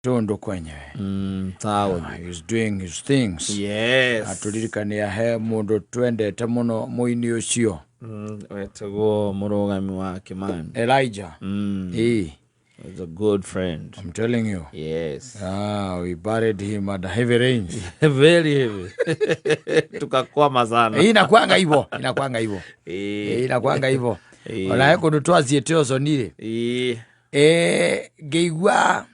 Gatundu kwenyewe. South. He's doing his things. Yes. Atũririkania he mũndũ twendete mũno mũini ũcio. Wetagwo mũrũgami wa Kimani. Elijah. Eh, Was a good friend. I'm telling you. Yes. Ah, we buried him at heavy rains. Very heavy. Tukakwama sana. Eh, inakwanga hivyo, inakwanga hivyo. Eh. Eh, inakwanga hivyo. Eh. Ona he kũndũ twathiĩte ũconirĩ. Eh. Eh, ngĩigua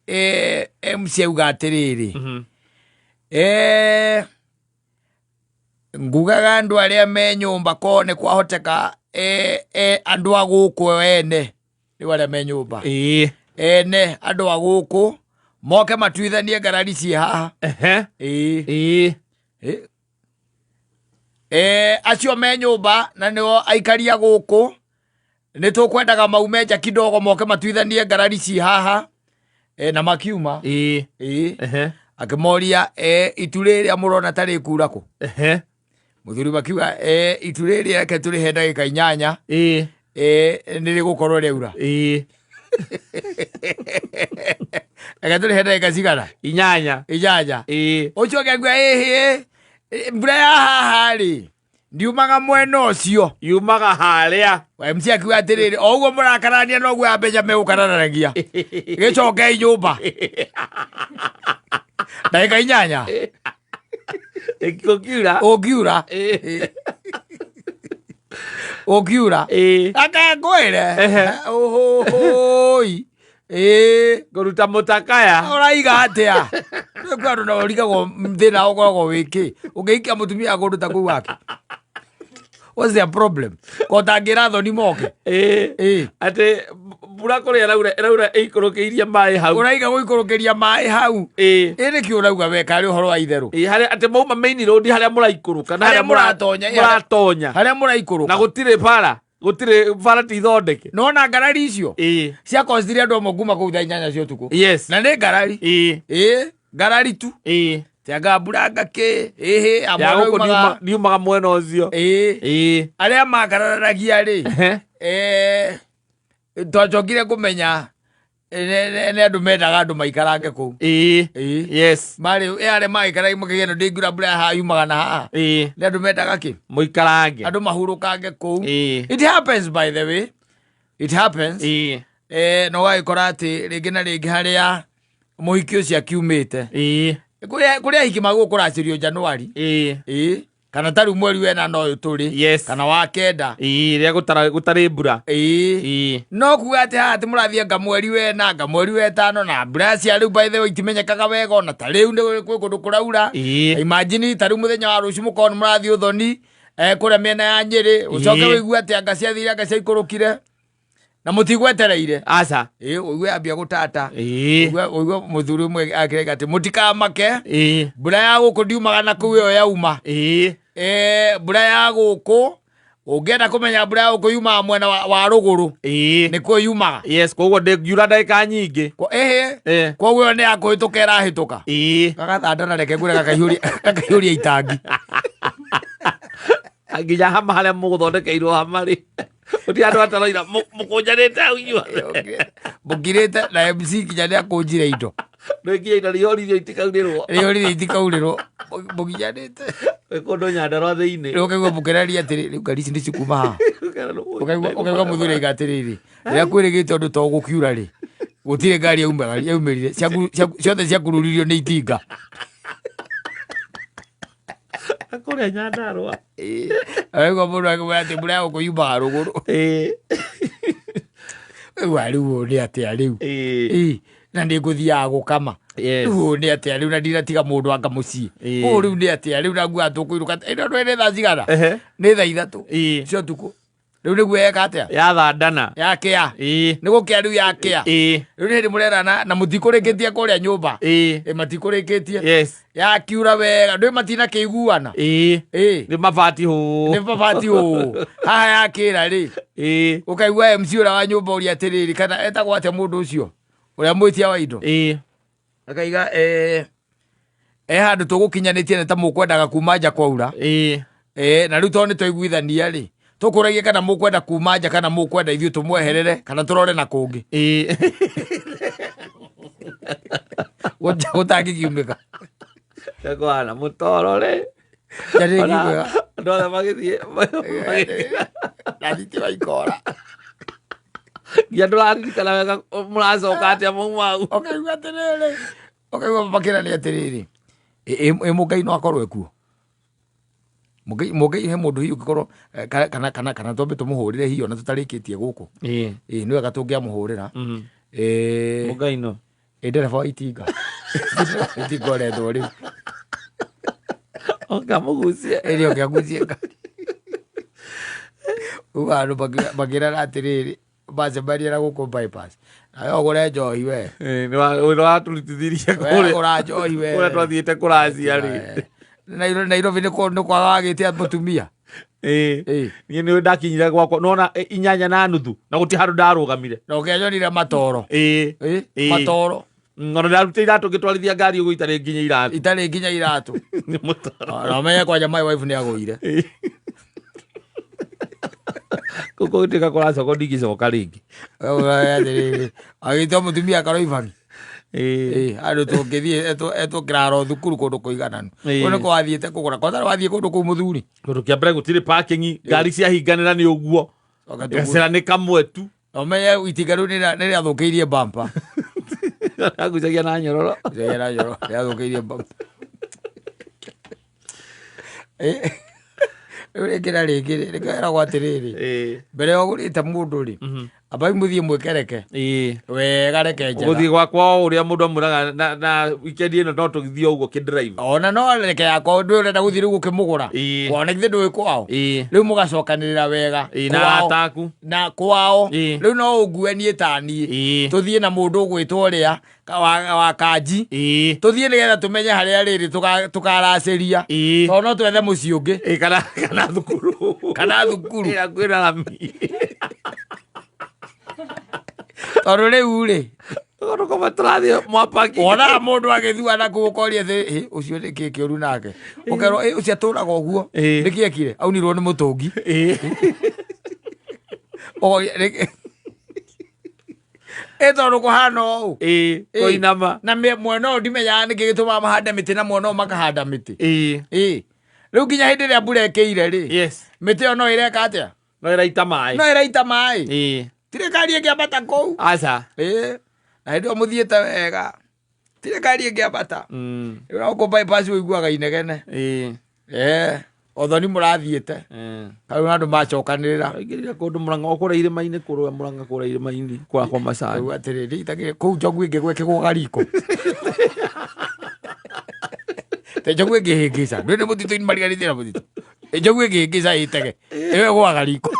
eh, MC auga atĩrĩrĩ. Eh, ngugaga andũ arĩa me nyũmba ko nĩ kwahoteka eh, eh, andũ a gũkũ ene rĩu arĩa me nyũmba Eh. ene andũ a gũkũ moke matuithanie ngarari ciĩ haha. Ehe. Ĩĩ. Eh. Ĩ. Eh, acio me nyũmba na nĩo aikaria gũkũ nĩ tũkwendaga maume nja kidogo moke matuithanie ngarari ciĩ haha e, na makiuma. Eh. Ĩĩ. Ehe. Akĩmoria e, itu rĩrĩa mũrona ta rĩkura kũ? Ehe. Mũthuri makiuga e, itu rĩrĩa reke tũrĩhe ndagĩka 8. Eh. E, nĩ rĩgũkorwo rĩaura. Eh. Reke tũrĩhe ndagĩka cigana? 8. 8. Eh. Ũcio ũngĩ akiuga ĩhĩ mbura ya haha rĩ ndiumaga mwena ũcio. Yumaga harĩa. MC akiuga atĩrĩrĩ o ũguo mũrakarania noguo ya mbeca megũkararanagia gĩcokei nyũmba ndagĩka 8. Ĩkũkiura. Ũngiura. Eh. Ũngiura. Eh. Akangwĩre Ehe. ũhũhũi ĩĩ. Kũruta mũtakaya. Ũraiga atĩa rĩu andũ na ũrigagwo thĩna ũkoragwo wĩkĩ ũngĩikia mũtumia kũndũ ta kũu wake? What's their problem ko tangĩra thoni moke? Eh. Ĩĩ. Atĩ mbura kũrĩa ĩraura ĩraura ĩikũrũkĩirie maĩ hau. Ũraiga gũikũrũkĩria maĩ hau. Ĩĩ. Ĩ nĩkĩ ũrauga we karĩ ũhoro wa itherũ? Ĩĩ, harĩa atĩ mauma main road harĩa mũraikũrũka na Harĩa harĩa mũratonya, ĩ, mũratonya. Harĩa mũraikũrũka. Na gũtirĩ bara, gũtirĩ bara ti thondeke. Nona ngarari icio Ĩĩ. ciakozire andũ amwe kuma kũu thaa 8 cia ũtukũ. Yes. Na nĩ ngarari. Ĩĩ. Ĩ ngarari tu. Ĩĩ. Tianga mburanga kĩ ĩhĩ Ya amwe gũkũ maumaga ndiumaga mwena ũcio. Ĩĩ. Ĩĩ. Arĩa makararanagia rĩ Ehe. eh, twacokire kũmenya nĩ andũ mendaga andũ maikarange kũu. Ĩĩ. Ĩĩ. Yes. Marĩ ĩ arĩa magĩikara makĩgĩa ndĩngura mbura ya haha yumaga na haha. Ĩĩ. Nĩ andũ mendaga kĩ Mũikarange. andũ mahurũkange kũu. Ĩĩ. It happens, by the way, it happens. Ĩĩ. Eh, na ũgagĩkora atĩ rĩngĩ na rĩngĩ harĩa mũhiki ũcio akiumĩte Ĩĩ. kũrĩa ahiki magũgũ kũracĩrio Januari. Ĩĩ. Ĩĩ, kana ta rĩu mweri wena ũyũ tũrĩ. Yes. Kana wa 9. Ĩĩ, rĩrĩa gũtarĩ mbura. Ĩĩ. Ĩĩ. No kuga atĩ haha atĩ mũrathiĩ anga mweri wena anga mweri wetano na mbura cia rĩu by the way itimenyekaga wega ona ta rĩu nĩ kwĩ kũndũ kũraura. Ĩĩ. Imagine ta rĩu mũthenya wa rũciũ mũkorwo nĩ mũrathiĩ ũthoni eh, kũrĩa mĩena ya Nyĩrĩ ũcoke Ĩĩ. wĩigue atĩ anga ciathire anga ciaikũrũkire na mũtigwetereire. Aca. Ĩĩ, ũigue ambia gũtata. Ĩĩ. Ũigue mũthuri ũmwe akĩreka atĩ mũtikamake Ĩĩ. mbura ya gũkũ ndiumaga na kũu ĩyo yauma. Ĩĩ. Eh, mbura ya gũkũ ũngĩenda kũmenya mbura ya gũkũ yumaga mwena wa rũgũrũ. Ĩĩ. Nĩkuo yumaga. Yes, koguo ndĩngiura ndagĩka nyingĩ. Ĩhĩ. Eh. Koguo ĩyo nĩ ya kũhĩtũka ĩrahĩtũka. Ĩĩ. Gagathanda na reke ngwĩre gakaihũria itangi. Nginya hama harĩa mũgũthondekeirwo hama rĩ. Gũtirĩ andũ ataroira mũkũnjanĩte hau inyuothe. Mũkirĩte na MC nginya nĩ akũnjire indo. Nĩ nginya indo rĩoririo itikaurĩrwo. Rĩoririo itikaurĩrwo. Mũginyanĩte. Gwĩ kũndũ Nyandarua thĩinĩ. Rĩu ũkaigua mũkĩraria atĩrĩ rĩu ngari ici nĩcikuma haha. Ũkaigua mũthuri aiga atĩrĩrĩ rĩrĩa kwĩrĩgĩte ũndũ to gũkiura rĩ gũtirĩ ngari yaumĩrire ciothe ciakururirio nĩ itinga. Kũrĩa Nyandarua. Ũkaigua mũndũ akĩmwĩra atĩ mbura ya gũkũ yumaga rũgũrũ. Ĩĩ. Rĩu rĩu ũũ nĩ atĩa rĩu? Ĩĩ. Ĩĩ, na nĩ ngũthiaga gũkama. Yes. Rĩu ũũ nĩ atĩa rĩu na ndinatiga mũndũ anga mũciĩ? Ĩĩ. Ũũ rĩu nĩ atĩa rĩu na nguaga tũkũinũka ĩno nĩ thaa cigana? Ehe. Nĩ thaa 3 Ĩĩ. cia ũtukũ. Rĩu nĩguo yeka atĩa? Yathandana. Yakĩa. Ĩĩ. Nĩ gũkĩa rĩu yakĩa. Ĩĩ. Rĩu nĩ hĩndĩ mũrerana na mũtikũrĩkĩtie kũrĩa nyũmba. Ĩĩ. Ĩ matikũrĩkĩtie. Yes. Yakiura wega ndũĩ matinakĩiguana. Ĩĩ. Ĩĩ. Nĩ mabati hũũ. Nĩ mabati hũũ. Haha yakĩra rĩ. Ĩĩ. Ũkaigua MC ũrĩa wa nyũmba ũrĩa atĩrĩrĩ kana etagwo atĩa mũndũ ũcio ũrĩa mwĩtia wa indo. Ĩĩ. Akaiga eh, handũ tũgũkinyanĩtie nĩ ta mũkwendaga kuma nja kwaura. Ĩĩ. Eh, na rĩu tondũ nĩ twaiguithania rĩ tũkũragia kana mũkwenda kuma nja kana mũkwenda ithuĩ tũmweherere kana tũrore na kũngĩ. Ĩĩ. Gũtangĩkiumĩka. Kũhana mũtoro rĩ. Nja ndĩngiumĩka. Andũ othe magĩthiĩ magĩthiĩ. Na thitima ikora. Nginya ndũraririkana wega mũracoka atĩa mauma hau. Ũkaigua atĩrĩrĩ, ũkaigua makĩrania atĩrĩrĩ, ĩ mũngai no akorwo ekuo. Mũngai mũngai he mũndũ hihi ũngĩkorwo kana kana kana twambe tũmũhũrĩre hihi ona tũtarĩkĩtie gũkũ. Ĩĩ. Ĩ nĩ wega tũngĩamũhũrĩra. Ĩ Mũngai no. Ĩ ndereba wa itinga. Itinga ũrethwo rĩu. Oka mũgucie. Ĩ nĩ oke agucie ngari. Rĩu andũ makĩrana atĩrĩrĩ, macemania na gũkũ bypass. Nawe ũgũre njohi we. Ĩĩ, nĩ watũrutithirie We kũrĩa gũra njohi we. kũrĩa twathiĩte kũracia rĩ. Nairobi nĩ kwaga wagĩte mũtumia. Ĩĩ. Ĩĩ. Niĩ nĩ ndakinyire gwakwa nona 8:30 na gũtirĩ handũ ndarũgamire. Na ũkĩanyonire matoro. Ĩĩ. Ĩĩ, Ĩĩ. matoro. Ona ndarutire iratũ ngĩtwarithia ngari ũguo itarĩ nginya iratũ. Itarĩ nginya iratũ. Nĩ mũtoro. Na ũmenye kwanja my wife nĩ agũire. Ĩĩ. Gũkũ gũtuĩka kũracoka ndingĩcoka rĩngĩ. Atĩrĩrĩ, agĩtwo mũtumia karoibani. Ĩĩ. Ĩĩ, andũ tũngĩthiĩ etwo kĩraro thukuru kũndũ kũigananu. Ĩĩ. Kũu nĩkũ wathiĩte kũgũra. Kwanza wathiĩ kũndũ kũu mũthuri. Kũndũ kĩa mbere gũtirĩ parking, ngari ciahinganĩra nĩ ũguo. Gacĩra nĩ kamwe tu. Na ũmenye itinga rĩu nĩ rĩathũkĩirie bumper. Agucagia na nyororo. Rĩathũkĩirie bumper. Ĩĩ. Rĩu rĩngĩ na rĩngĩ rĩ, nĩkĩo eragwo atĩrĩrĩ, Ĩĩ. mbere ya ũgũrĩte mũndũ rĩ, ambai mũthiĩ mwĩkereke Ĩĩ. wega reke njega. Gũthiĩ gwakwa o ũrĩa mũndũ amwĩraga na na weekend ĩno no tũgĩthiĩ o ũguo kĩdrive. Ona no reke yakwa ndũĩ ũrenda gũthiĩ rĩu ũkĩmũgũra. Ĩĩ. Wona githĩ ndũĩ kwao. Ĩĩ. Rĩu mũgacokanĩrĩra wega. Ĩĩ, na Kwao. arata aku. Na kwao. Ĩĩ. Rĩu no ũngue niĩ ta niĩ. Ĩĩ. Tũthiĩ na mũndũ ũgwĩtwo ũrĩa wa kanji. Ĩĩ. Tũthiĩ nĩgetha tũmenye harĩa rĩrĩ tũkaracĩria. Ĩĩ. Tondũ no twethe mũciĩ ũngĩ. Ĩĩ, kana thukuru. Kana thukuru. Ĩĩ, hakuhĩ na rami. Tondũ rĩu rĩ, Tũkoma tũrathiĩ mwapaki. wonaga mũndũ agĩthua na kũu ũkoria thĩ, "Ĩ, ũcio nĩ kĩ kĩũru nake?" Ũkerwo, "Ĩ, ũcio atũraga ũguo." Ĩĩ. Nĩkĩ ekire? Aunirwo nĩ mũtũngi. Ĩĩ. Ũkoria, "Nĩkĩ?" Ĩ tondũ kũhana ũũ. Ĩĩ, Ĩĩ. kũinama. Na mwena ũyũ ndimenyaga nĩkĩ gĩtũmaga mahande mĩtĩ na mwena ũyũ makahanda mĩtĩ. Ĩĩ. Ĩĩ. Rĩu nginya hĩndĩ ĩrĩa mbura ĩkĩire rĩ, Yes. mĩtĩ ĩyo no ĩreka atĩa? No ĩraita maĩ. No ĩraita maĩ. Ĩĩ. Tirĩ ngari ĩngĩambata kũu. Aca. Ĩĩ. Na hĩndĩ ĩyo mũthiĩte wega. Tirĩ ngari ĩngĩambata. Rĩu na gũkũ bypass ũiguaga inegene. Ĩĩ. Ĩĩ. Othoni mũrathiĩte. Kau andũ macokanĩrĩra. Aingĩrire kũndũ Mũrang'a o kũrĩa irĩma-inĩ kũrĩa Mũrang'a kũrĩa irĩma-inĩ kũrĩa kwa macani. Rĩu atĩrĩrĩ, itagĩrĩ kũu njogu ĩngĩgwa ĩkĩgũaga riko. Te njogu ĩngĩhĩngĩca. Ndũĩ nĩ mũtitũ-inĩ mariganĩtie na mũtitũ. Njogu ĩngĩhĩngĩca ĩtege. Ĩyo ĩgũaga riko.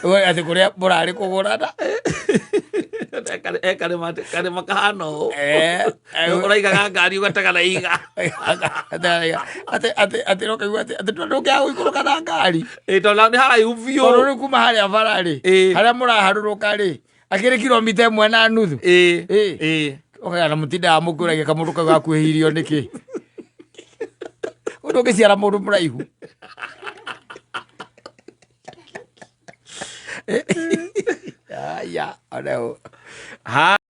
We atĩ kũrĩa mũrarĩ kũgũrana. E karĩma kahana ũũ. Eh, Ũraigaga ngari ũgatega na ihiga. Atĩ atĩ atĩ ũkaigua atĩ atĩ ndũngĩaga gũikũrũka na ngari. Ĩĩ, tondũ nĩ haraihu biũ. Tondũ rĩu kuma harĩa bara rĩ, Ĩĩ. harĩa mũraharũrũka rĩ, akĩrĩ kilomita 1.5. Ĩĩ. Ĩĩ. Ĩĩ. Ũkagĩa na mũtindaga mũkũragia kamũndũ kau gakuhĩhirio nĩkĩ. Ũndũ ũngĩciara mũndũ mũraihu. Aya, ona ũ. Ha.